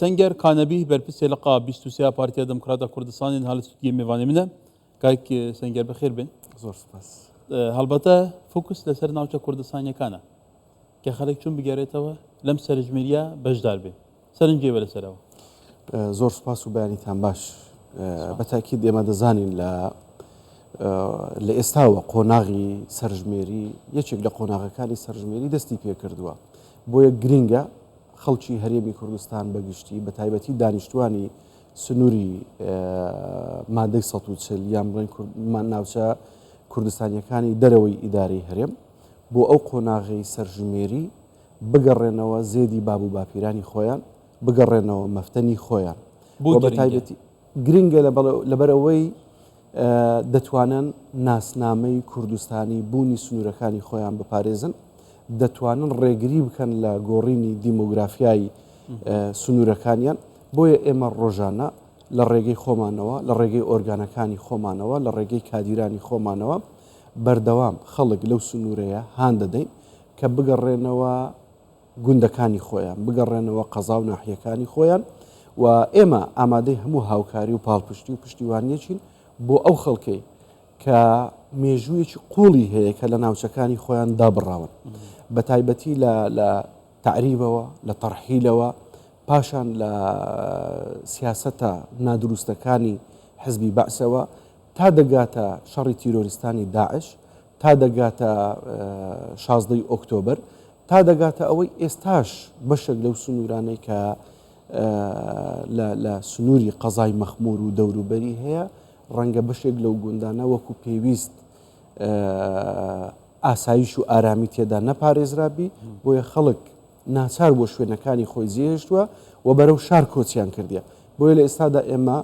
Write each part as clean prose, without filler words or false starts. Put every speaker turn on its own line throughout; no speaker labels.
سەنگەر کانەبی بەرپرسێ لقا 23 پارتیا دموکراتا کوردستانی نها لە ستودیۆی مێوانێ منە. کاک سەنگەر بەخێر بێن.
زۆر سپاس.
هەڵبەتە فۆکس لەسەر ناوچە کوردستانیەکانە کە خەڵک چون بگەرێتەوە لەم سەرژمێریە بەشدار بێ. سەرنجێ بە لەسەرەوە.
زۆر سپاس و بەیانیتان باش. بە تاکید ئێمە دەزانین لە لە ئێستاوە قۆناغی سەرژمێری یەکێک لە قۆناغەکانی سەرژمێری دەستی پێکردووە. بۆیە گرینگە خەڵکی هەرێمی کوردستان بە گشتی بە تایبەتی دانیشتوانی سنووری مادەی 140 یان بڵێن ناوچە کوردستانیەکانی دەرەوەی ئیدارەی هەرێم بۆ ئەو قۆناغەی سەرژمێری بگەڕێنەوە زێدی باب و باپیرانی خۆیان بگەڕێنەوە مەفتەنی خۆیان
بۆ
بە تایبەتی گرنگە لەبەرئەوەی دەتوانن ناسنامەی کوردستانی بوونی سنوورەکانی خۆیان بپارێزن، دەتوانن ڕێگری بکەن لە گۆڕینی دیمۆگرافیای سنوورەکانیان، بۆیە ئێمە ڕۆژانە لە ڕێگەی خۆمانەوە، لە ڕێگەی ئۆرگانەکانی خۆمانەوە، لە ڕێگەی کادیرانی خۆمانەوە بەردەوام خەڵک لەو سنوورەیە هان دەدەین کە بگەڕێنەوە گوندەکانی خۆیان، بگەڕێنەوە قەزا و ناحیەکانی خۆیان و ئێمە ئامادەی هەموو هاوکاری و پاڵپشتی و پشتیوانیەکین بۆ ئەو خەڵکەی کە مێژوویەکی قوڵی هەیە کە لە ناوچەکانی خۆیان دابڕاون بە تایبەتی لە لە تەعریبەوە لە تەرحیلەوە پاشان لە سیاسەتە نادروستەکانی حزبی بەعسەوە تا دەگاتە شەڕی تیرۆریستانی داعش تا دەگاتە شازدەی ئۆکتۆبەر، تا دەگاتە ئەوەی ئێستاش بەشێک لەو سنوورانەی کە لە سنووری قەزای مەخموور و دەوروبەری هەیە، ڕەنگە بەشێک لەو گوندانە وەکو پێویست ئاسایش و ئارامی تێدا نەپارێزرابی، بۆیە خەڵک ناچار بووە شوێنەکانی خۆی جێهێشتووە و بەرەو شار کۆچیان کردیە. بۆیە لە ئێستادا ئێمە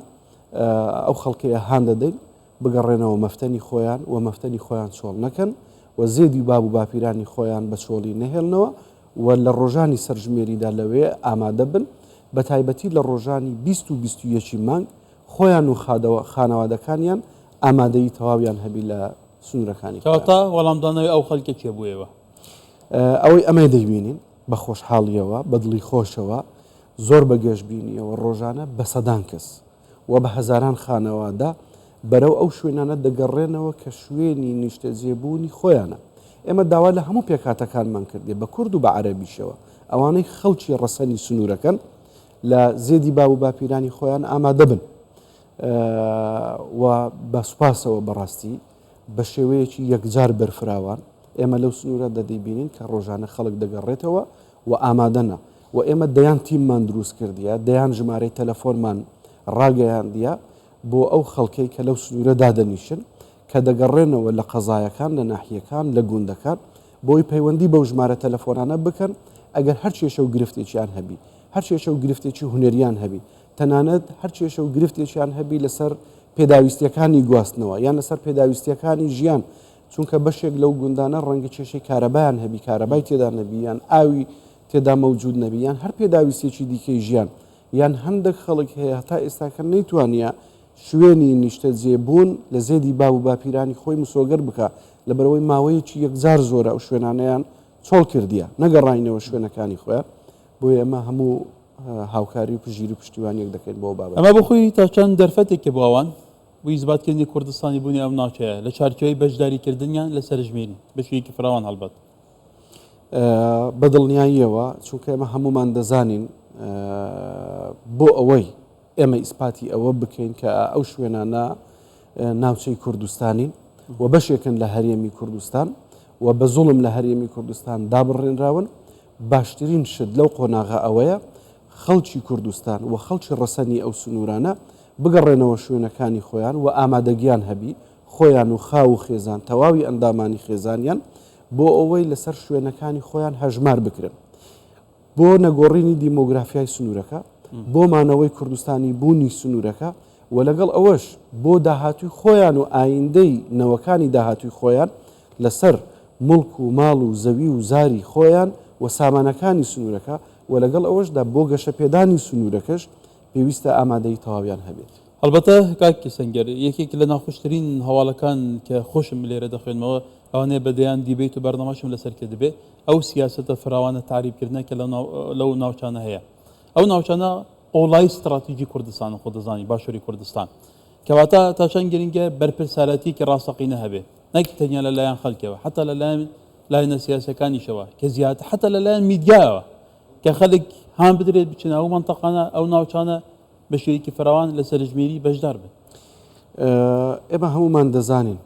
ئەو خەڵکەیە هان دەدەین بگەڕێنەوە مەفتەنی خۆیان و مەفتەنی خۆیان چۆڵ نەکەن و زێدی باب و باپیرانی خۆیان بە چۆڵی نەهێڵنەوە و لە ڕۆژانی سەرژمێریدا لەوێ ئامادە بن بە تایبەتی لە ڕۆژانی 20 و 21 ی مانگ خۆیان و خانەوادەکانیان ئامادەیی تەواویان هەبی لە سنوورەکانی خۆیان.
کەواتە وەڵامدانەوەی ئەو خەلکە کێ بوو ئێوە؟
ئەوەی ئەمە دەیبینین بە خۆشحاڵیەوە بە دڵی خۆشەوە زۆر بە گەشبینیەوە ڕۆژانە بە سەدان کەس و بە هەزاران خانەوادە بەرەو ئەو شوێنانە دەگەڕێنەوە کە شوێنی نیشتەجێبوونی خۆیانە. ئێمە داوا لە هەموو پێکهاتەکانمان کردیە بە کورد و بە عەرەبیشەوە ئەوانەی خەڵکی ڕەسەنی سنوورەکەن لە زێدی باب و باپیرانی خۆیان ئامادە بن و بە سوپاسەوە بەڕاستی بە شێوەیەکی یەکجار بەرفراوان ئێمە لەو سنوورە دەدەیبینین کە ڕۆژانە خەڵک دەگەڕێتەوە و ئامادەنە و ئێمە دەیان تیممان دروست کردیە، دەیان ژمارەی تەلەفۆنمان ڕاگەیاندیە بۆ ئەو خەڵکەی کە لەو سنوورە دادەنیشن، کە دەگەڕێنەوە لە قەزایەکان، لە ناحیەکان، لە گوندەکان، بۆی پەیوەندی بەو ژمارە تەلەفۆنانە بکەن، ئەگەر هەر کێشە و گرفتێکیان هەبی، هەر کێشە و گرفتێکی هونەریان هەبی، تەنانەت هەر کێشە و گرفتێکیان هەبی لەسەر پێداویستیەکانی گواستنەوە یان لەسەر پێداویستیەکانی ژیان، چونکە بەشێک لەو گوندانە ڕەنگە کێشەی کارەبایان هەبی، کارەبای تێدا نەبی یان ئاوی تێدا مەوجود نەبی یان هەر پێداویستیەکی دیکەی ژیان، یان هەندێک خەڵک هەیە هەتا ئێستاکە نەیتوانیە شوێنی نیشتەجێ بوون لە زێدی باب و باپیرانی خۆی مسۆگەر بکا، لەبەرئەوەی ماوەیەکی یەکجار زۆرە ئەو شوێنانەیان چۆڵ کردیە، نەگەڕاینەوە شوێنەکانی خۆیان، بۆیە ئێمە هەموو هاوکاری و پشتگیری و پشتیوانیەک دەکەین بۆ ئەو بابەتە.
ئەمە بۆ خۆی تا چەند دەرفەتێکە بۆ ئەوان بۆ ئیسباتکردنی کوردستانی بوونی ئەم ناوچەیە لە چوارچێوەی بەشداریکردنیان لە سەرژمێری بە شێوەیەکی فراوان هەڵبەت.
بە دڵنیاییەوە، چونکە ئێمە هەموومان دەزانین بۆ ئەوەی ئێمە ئیسپاتی ئەوە بکەین کە ئەو شوێنانە ناوچەی کوردستانین و بەشێکن لە هەرێمی کوردستان و بە زوڵم لە هەرێمی کوردستان دابڕێنراون، باشترین شت لەو قۆناغە ئەوەیە خەڵکی کوردستان و خەڵکی ڕەسەنی ئەو سنوورانە بگەڕێنەوە شوێنەکانی خۆیان و ئامادەگیان هەبی خۆیان و خاو و خێزان تەواوی ئەندامانی خێزانیان بۆ ئەوەی لەسەر شوێنەکانی خۆیان هەژمار بکرێن بۆ نەگۆڕینی دیمۆگرافیای سنوورەکە، بۆ مانەوەی کوردستانی بوونی سنوورەکە و لەگەڵ ئەوەش بۆ داهاتووی خۆیان و ئایندەی نەوەکانی داهاتووی خۆیان لەسەر موڵک و ماڵ و زەوی و زاری خۆیان و سامانەکانی سنوورەکە و لەگەڵ ئەوەشدا بۆ گەشەپێدانی سنوورەکەش پێویستە ئامادەیی تەواویان هەبێت.
هەڵبەتە کاک سەنگەر یەکێک لە ناخۆشترین هەواڵەکان کە خۆشم لێرە دەخوێنمەوە لەوانەیە بە دەیان دیبەیت و بەرنامەشم لەسەر کردبێ ئەو سیاسەتە فراوانە تەعریبکردنە کە لەو ناوچانە هەیە. ئەو ناوچانە قوڵایی ستڕاتیجی کوردستانن خۆت دەزانی باشووری کوردستان. کەواتە تا چەند گرنگە بەرپرسارەتیەکی ڕاستەقینە هەبێ نەک تەنیا لە لایەن خەلکەوە حەتا لە لایەن لایەنە سیاسەکانیشەوە کە زیاتر حەتا لە لایەن میدیایەوە کە خەلک هان بدرێت بچنە ئەو مەنتەقانە ئەو ناوچانە بە شێوەیەکی فراوان لە سەرژمێری بەشدار بن.
ئێمە هەموومان دەزانین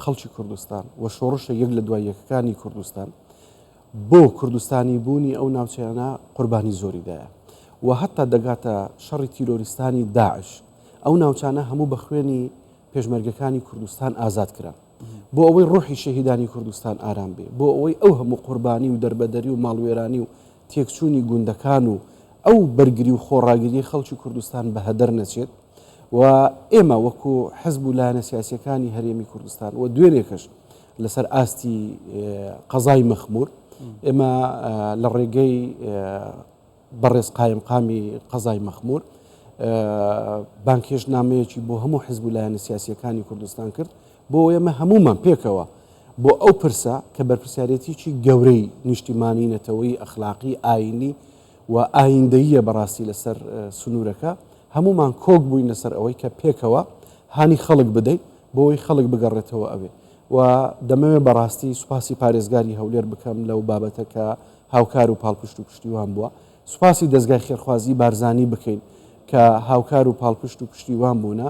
خەڵکی کوردستان و شۆڕشە یەک لە دوای یەکەکانی کوردستان بۆ کوردستانی بوونی ئەو ناوچەیانە قوربانی زۆری دایە و هەتا دەگاتە شەڕی تیرۆریستانی داعش ئەو ناوچانە هەموو بە خوێنی پێشمەرگەکانی کوردستان ئازاد کران بۆ ئەوەی ڕۆحی شەهیدانی کوردستان ئارام بێ بۆ ئەوەی ئەو هەموو قوربانی و دەربەدەری و ماڵوێرانی و تێکچوونی گوندەکان و ئەو بەرگری و خۆڕاگری خەڵکی کوردستان بە هەدەر نەچێت و ئێمە وەکو حزب و لایەنە سیاسیەکانی هەرێمی کوردستان و دوێنێکەش لەسەر ئاستی قەزای مەخمور ئێمە لە ڕێگەی بەڕێز قایمقامی قەزای مەخمور بانکێشتنامەیەکی بۆ هەموو حزب و لایەنە سیاسیەکانی کوردستان کرد بۆ ئێمە هەمومان پێکەوە بۆ ئەو پرسە کە بەرپرسیارەتیی گەورەی نیشتیمانی نەتەوەی ئەخلاقی ئاینی و ئایندەییە بەڕاستی لەسەر سنوورەکە هەمومان کۆک بووین لەسەر ئەوەی کە پێکەوە هانی خەڵک بدەین بۆ ئەوەی خەڵک بگەڕێتەوە ئەوێ و دەمەوێت بەڕاستی سوپاسی پارێزگاری هەولێر بکەم لەو بابەتە کە هاوکار و پاڵپشت و پشتیوان بووە، سوپاسی دەزگای خێرخوازی بارزانی بکەین کە هاوکار و پاڵپشت و پشتیوان بوونە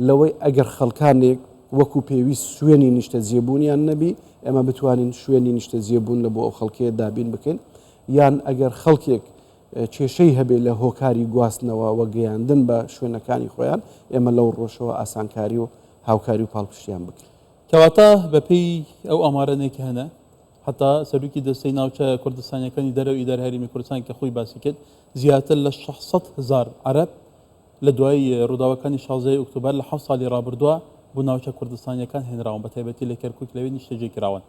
لەوەی ئەگەر خەڵکانێک وەکو پێویست شوێنی نیشتەجێبوونیان نەبی ئێمە بتوانین شوێنی نیشتەجێبوون لە بۆ ئەو خەڵکەیە دابین بکەین یان ئەگەر خەڵکێک کێشەی هەبێ لە هۆکاری گواستنەوە و گەیاندن بە شوێنەکانی خۆیان ئێمە لەو ڕۆشەوە ئاسانکاری و هاوکاری و پاڵپشتیان بکەین.
کەواتە بەپێی ئەو ئامارانەی کە هەنە، حەتا سەرۆکی دەستەی ناوچە کوردستانیەکانی دەرەوەی ئیدارەی هەرێمی کوردستان کە خۆی باسی کرد، زیاتر لە 600 هەزار عەرەب لە دوای ڕووداوەکانی 16 ئۆکتۆبەر لە حەوت ساڵی ڕابردووە بۆ ناوچە کوردستانیەکان هێنراون، بەتایبەتی لە کەرکوک لەوێ نیشتەجێ کراون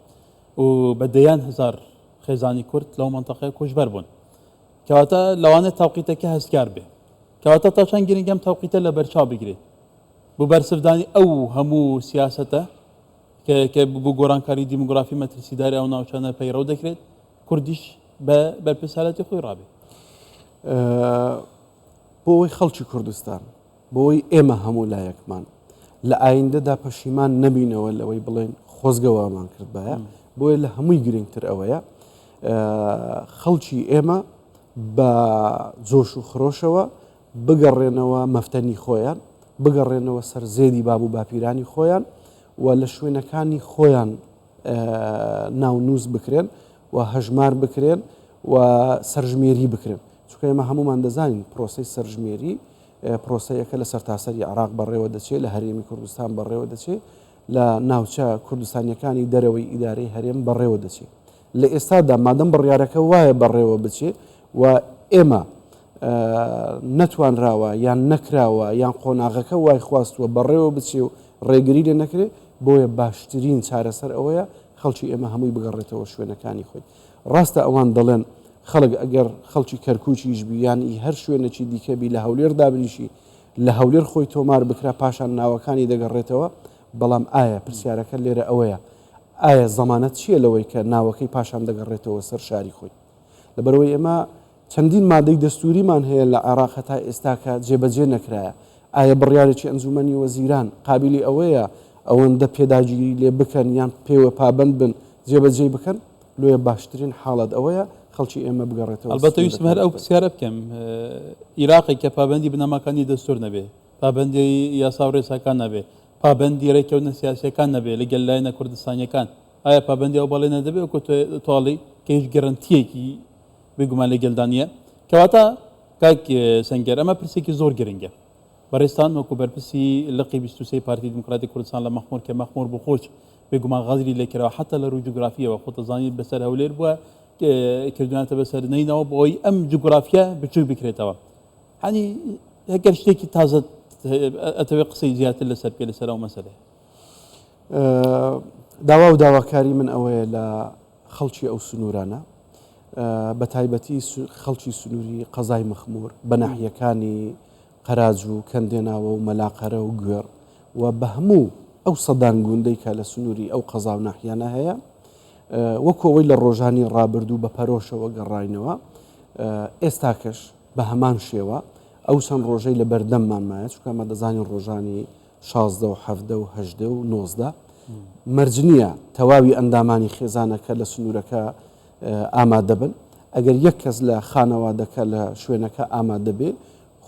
و بە دەیان هەزار خێزانی کورد لەو مەنتەقەیە کۆچبەر بوون. کەواتە لەوانەیە تەوقیتەکە هەستیار بێ. کەواتە تا چەند گرنگە ئەم تەوقیتە لەبەرچاو بگرێت بۆ بەرسڤدانی ئەو هەموو سیاسەتە کە کە بۆ گۆڕانکاری دیموگرافی مەترسیداری ئەو ناوچانە پەیڕەو دەکرێت، کوردیش بە بەرپرسیارەتی خۆی ڕابێت.
بۆ ئەوەی خەڵکی کوردستان، بۆ ئەوەی ئێمە هەموو لایەکمان لە ئایندەدا پەشیمان نەبینەوە لەوەی بڵێن خۆزگە وامان کردبایە، بۆیە لە هەمووی گرنگتر ئەوەیە خەڵکی ئێمە بە جۆش و خرۆشەوە بگەڕێنەوە مەفتەنی خۆیان، بگەڕێنەوە سەر زێدی باب و باپیرانی خۆیان و لە شوێنەکانی خۆیان ناونووس بکرێن و هەژمار بکرێن و سەرژمێری بکرێن. چونکە ئێمە هەموومان دەزانین پرۆسەی سەرژمێری پرۆسەیەکە لە سەرتاسەری عێراق بەڕێوە دەچێت، لە هەرێمی کوردستان بەڕێوە دەچێت، لە ناوچە کوردستانییەکانی دەرەوەی ئیدارەی هەرێم بەڕێوە دەچێت. لە ئێستادا مادەم بڕیارەکە وایە بەڕێوە بچێ و ئێمە نەتوانراوە یان نەکراوە یان قۆناغەکە وای خواستووە بەڕێوە بچێ و ڕێگری لێ نەکرێ، بۆیە باشترین چارەسەر ئەوەیە خەڵکی ئێمە هەمووی بگەڕێتەوە شوێنەکانی خۆی. ڕاستە ئەوان دەڵێن خەڵک ئەگەر خەڵکی کەرکوکیش بی یان ئی هەر شوێنێکی دیکە بی لە هەولێر دابنیشی لە هەولێر خۆی تۆمار بکرا پاشان ناوەکانی دەگەڕێتەوە، بەڵام ئایا پرسیارەکە لێرە ئەوەیە ئایا زەمانەت چییە لەوەی کە ناوەکەی پاشان دەگەڕێتەوە سەر شاری خۆی؟ لەبەرئەوەی ئێمە چەندین مادەی دەستووریمان هەیە لە عێراق هەتا ئێستاکە جێبەجێ نەکرایە. ئایا بڕیارێکی ئەنجوومەنی وەزیران قابیلی ئەوەیە ئەوەندە پێداگیری لێ بکەن یان پێوە پابەند بن جێبەجێی بکەن؟ لۆیە باشترین حاڵەت ئەوەیە خەڵکی ئێمە بگەڕێتەوە
ئەڵبەتە ویستم هەر
سنوورەکانی
ئەو
خۆی.
پرسیارە بکەم، ئیراقێک کە پابەندی بنەماکانی دەستوور نەبێ، پابەندی یاسا و ڕێساکان نەبێ، پابەندی ڕێککەوتنە سیاسییەکان نەبێ لەگەل لایەنە کوردستانییەکان، ئایا پابەندی ئەو بەڵێنە دەبێ وەکو تۆ ئەڵێی کە هیچ گرەنتییەکی بێگومان لەگەلدا نییە؟ کەواتە کاک سەنگەر ئەمە پرسێکی زۆر گرنگە. بەڕێزتان وەکو بەرپرسی لقی 23 پارتی دیموکراتی کوردستان لە مەخمور کە مەخمور بۆ خۆش بێگومان غەدری لێکراوە حتا لە رووی جوگرافیەوە خۆت دەزانیت بەسەر هەولێر بووە کردویانەتە بەسەر نەینەوە بۆ ئەوەی ئەم جوگرافیە بچووک بکرێتەوە. هەنی هەگەر شتێکی تازە ئەتەوێ قسەی زیاتر لەسەر بکەی لەسەر ئەو مەسەلەیە.
داوا و داواکاری من ئەوەیە لە خەڵکی ئەو سنوورانە بە تایبەتی خەڵکی سنووری قەزای مەخمور بە ناحیەکانی قەراج و کەندێناوە و مەلاقەرە و گوێڕ و بە هەموو ئەو سەدان گوندەی کە لە سنووری ئەو قەزا و ناحیانە هەیە وەکو ئەوەی لە ڕۆژانی ڕابردوو بە پەرۆشەوە گەڕاینەوە ئێستاکەش بە هەمان شێوە ئەو چەند ڕۆژەی لە بەردەممان مایە، چونکە ئەمە دەزانین ڕۆژانی 16 و 17 و 18 و 19 مەرج نییە تەواوی ئەندامانی خێزانەکە لە سنوورەکە ئامادە بن، ئەگەر یەک کەس لە خانەوادەکە لە شوێنەکە ئامادە بێ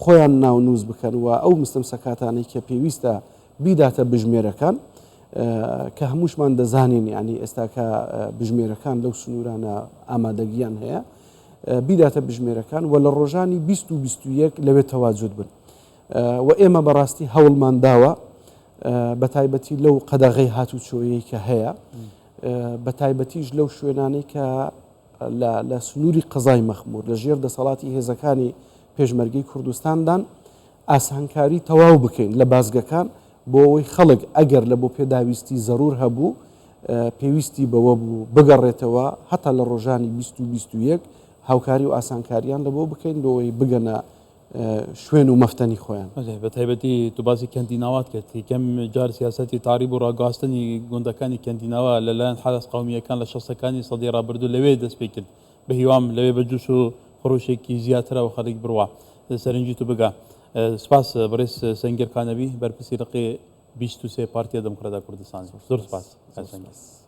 خۆیان ناونووس بکەن و ئەو مستەمسەکاتانەی کە پێویستە بیداتە بژمێرەکان کە هەمووشمان دەزانین یانی ئێستاکە بژمێرەکان لەو سنوورانە ئامادەگیان هەیە بیداتە بژمێرەکان و لە ڕۆژانی 20 و 21 لەوێ تەواجود بن و ئێمە بەڕاستی هەوڵمان داوە بە تایبەتی لەو قەدەغەی هاتوچۆیەی کە هەیە بە تایبەتیش لەو شوێنانەی کە لە سنووری قەزای مەخموور لە ژێر دەسەڵاتی هێزەکانی پێشمەرگەی کوردستاندان ئاسانکاری تەواو بکەین لە بازگەکان بۆ ئەوەی خەڵک ئەگەر لە بۆ پێداویستی زەرور هەبوو پێویستی بەوە بوو بگەڕێتەوە هەتا لە ڕۆژانی 20 و 21 هاوکاری و ئاسانکاریان لە بۆ بکەین بۆ ئەوەی بگەنە شوێن و مەفتەنی خۆیان.
بەلێ بە تایبەتی تو باسی کەندیناوات کرد یەکەم جار سیاسەتی تەعریب و ڕاگواستنی گوندەکانی کەندیناوا لە لایەن حەرەس قەومییەکان لە شەستەکانی سەدەی ڕابردوو لەوێ دەست پێ کرد بە هیوام لەوێ بە جوش و خڕوشێکی زیاترەوە خەڵک بڕوا سەرنجی تو بگا سپاس بەڕێز سەنگەر کانەبی بەرپرسی لقی 23 پارتیە دێموکراتا کوردستان زۆر سپاس.
زۆر سپاس.